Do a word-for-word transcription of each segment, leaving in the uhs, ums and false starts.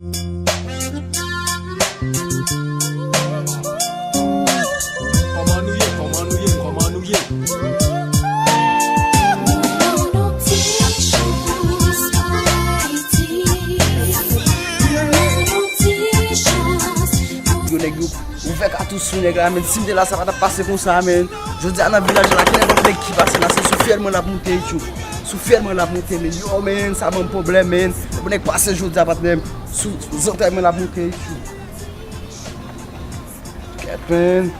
Kòman nou ye? Kòman nou ye? Kòman nou ye? Yo, nèg yo ouvè katouch sou nèg la, men si m te la, sa pa t ap pase konsa, men. Jodi a nan vilaj la, ki nenpòt nèg ki pase la, se sou fyèl mwen l ap moute, tchou. Sou fyèl mwen l ap moute, men. Yo, men, sa ban m pwoblèm, men. Pou nèg pase jodi a, patnè m, sou zantray mwen l ap moute, tchou. Kèt, men.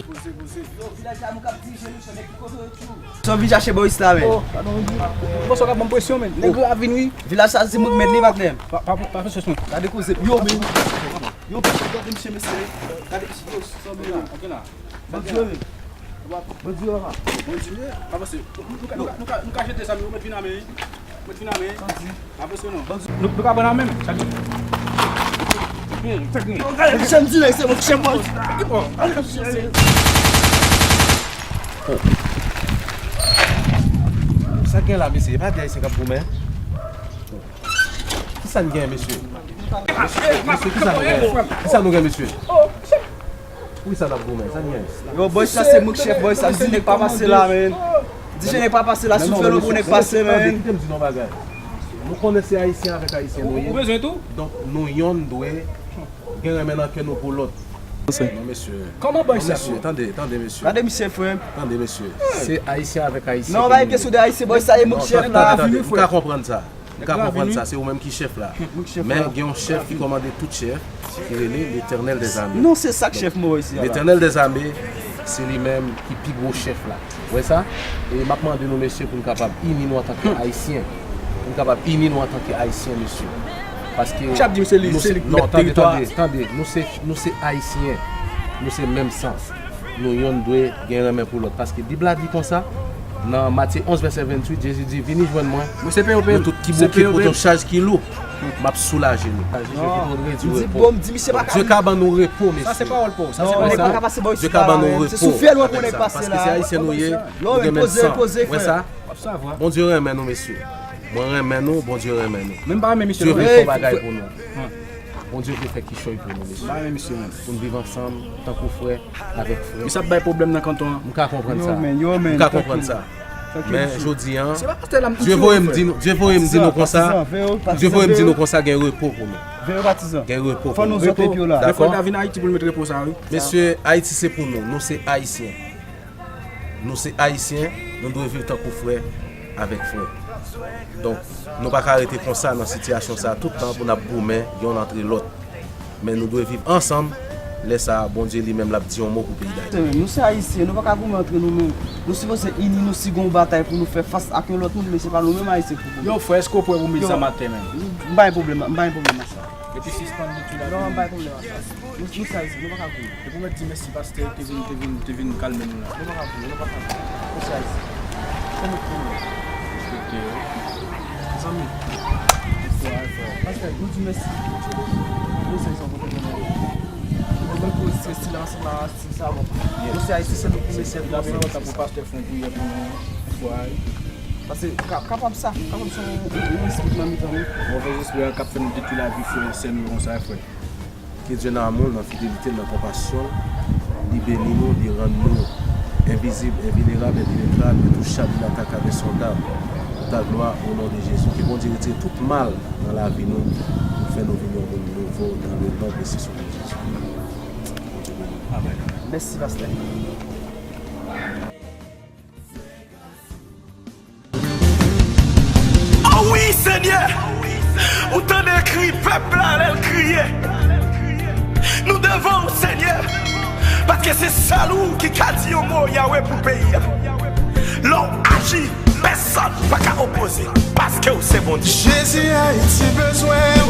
Poze, poze. Yo, vilaj la, nou k ap dirije nou, se nèg ki kote yo, tchou. Sa w vin chache Boris la, men? Oh, padon, wi. Bon, sa w ka ban m presyon, men. Nèg yo ap vin, wi. Vilaj sa, se mwen k mèt li, patnè m. Pa, pa, pa fè sòs, non. Gade koze. Yo, men. Yo, gade misye, mesye. Gade misye, yo, sa w vin la. Ok, la. Bandi yo, men. Bandi yo, la. Bandi yo, pa pase. Nou, nou ka, nou ka, nou ka, nou ka jete zam yo, mèt vin ame, wi. Mèt vin ame. Santi. Pa pase, non. Bandi. Nou, nou ka pran la menm. Sa di. Yo, gade, se m di, se mwen ki chèf bandi. Ki bon? Sa gen la, mesye? E pa de Ayisyen k ap goumen? Kisa n gen, mesye? Mesye, mesye, kisa nou gen? Kisa nou gen, mesye? Poukisa n ap goumen? Sa n gen? Yo, boy, sa se mwen k chèf, boy, sa di nèg pa pase la, men. Di nèg pa pase la, sou fè lòt pou nèg pase, men. Tande, kite m di nou yon bagay. Nou konnen se Ayisyen avèk Ayisyen nou ye. Ou bezwen tou? Donk, nou yonn dwe gen renmen nan kè nou pou lòt. Non, mesye. Kòman boy sa, mesye? Tande, tande, mesye. Gade misye, frè. Tande, mesye. Se Ayisyen avèk Ayisyen. Non, pa kesyon de Ayisyen, boy, sa e mwen k chèf la. Tande, tande, tande. M ka konprann sa. M ka konprann sa, se ou menm ki chèf la. Men gen yon chèf ki kòmande tout chèf, ki rele Letènèl dèzame. Non, se sa k chèf mwen isi a la. Letènèl dèzame, se li menm ki pi gwo chèf la. Ou wè sa? E m ap mande nou, mesye, pou n kapab ini nou antanke Ayisyen. Pou n kapab ini nou antanke Ayisyen, mesye. Paske nou se, non, tande, tande, tande. Nou se, nou se Ayisyen. Nou se menm san. Nou yonn dwe gen renmen pou lòt. Paske Bib la di konsa, nan Matye onz, vèsè ventuit, Jezi di, "Vini jwenn mwen, nou tout ki bouke pote yon chaj ki lou, m ap soulaje nou." Jezi ki pou redwi repo. Bondye ka ban nou repo, mesye. Sa se pawòl pa w. Sa se pawòl pa w. Bondye ka ban nou repo avèk sa. Paske se Ayisyen nou ye, nou gen menm san. Ou wè sa? Bondye renmen nou, mesye. Mwen renmen nou, Bondye renmen nou. Dye vle fè yon bagay pou nou. Bondye vle fè kichòy pou nou, mesye. Pou n viv ansanm, tankou frè avèk frè. Misye ap bay pwoblèm nan kanton an. M ka konprann sa. M ka konprann sa. Men jodi a, Dye voye m di nou, Dye voye m di nou konsa, Dye voye m di nou konsa, gen repo pou nou. Gen repo pou nou. Dakò? Frè Davin Ayiti pou l met repo sa, wi. Mesye, Ayiti se pou nou. Nou se Ayisyen. Nou se Ayisyen, nou dwe viv tankou frè avèk frè. Donk, nou pa ka rete konsa nan sitiyasyon sa a tout tan pou n ap goumen yonn antre lòt. Men nou dwe viv ansanm, lè sa a, Bondye li menm l ap di yon mo pou peyi Dayiti. Nou se Ayisyen, nou pa ka goumen antre nou menm. Nou sipoze ini nou si gen yon batay pou nou fè fas ak yon lòt moun, men se pa nou menm Ayisyen k pou goumen. Yo, frè, èske w prè pou met zam atè menm? M pa gen pwoblèm, m pa gen pwoblèm ak sa. Epi sispann detwi lavi nou. Non, m pa gen pwoblèm ak sa. Nou, nou se Ayisyen, nou pa ka goumen. Epi w mèt di mèsi pastè te vin, te vin, te vin kalme nou la. Nou pa ka goumen, nou pa ka goumen. Nou se Ayisyen. Se nou k pou nou. Respekte yo. Zanmi. Bonswa, frè. Pastè, nou di mèsi. Nou se Ayisyen, nou te konnen. Nou mèt pou rete silans la, si sa bon. Nou se Ayisyen, se nou k pou mèsi. N ap fè yon tan pou pastè fè yon priyè pou nou. Bonswa. Paske ka-, kapab sa, kapab sa yon, yon, yon espri nan mitan nou. Movèz espri a k ap fè nou detwi lavi frè e sè nou yo konsa, frè. Ke Dye nan amou l, nan fidelite l, nan konpasyon l, li beni nou, li rann nou envizib, envilnerab, enpenetrab, intouchab, inatakab, ensondab, pou ta glwa, o non de Jezi. Ke Bondye retire tout mal nan lavi nou, pou fè nou vin yon moun nouvo, dans le nom de Jésus. Bondye beni nou. Amèn. Mèsi, pastè. O wi, Senyè! Ou tande kri pèp la lè l kriye. Nou devan w, Senyè, paske se sèl ou ki ka di yon mo, Yawe, pou peyi a. Lè w aji, pèsonn pa ka opoze, paske w se Bondye. Jezi, Ayiti bezwen w.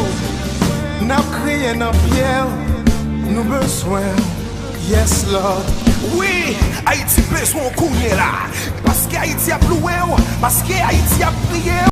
N ap kriye nan pye w, nou bezwen w. Yes, Lord. Wi, Ayiti bezwen w kounye la. Paske Ayiti ap louwe w, paske Ayiti ap priye w.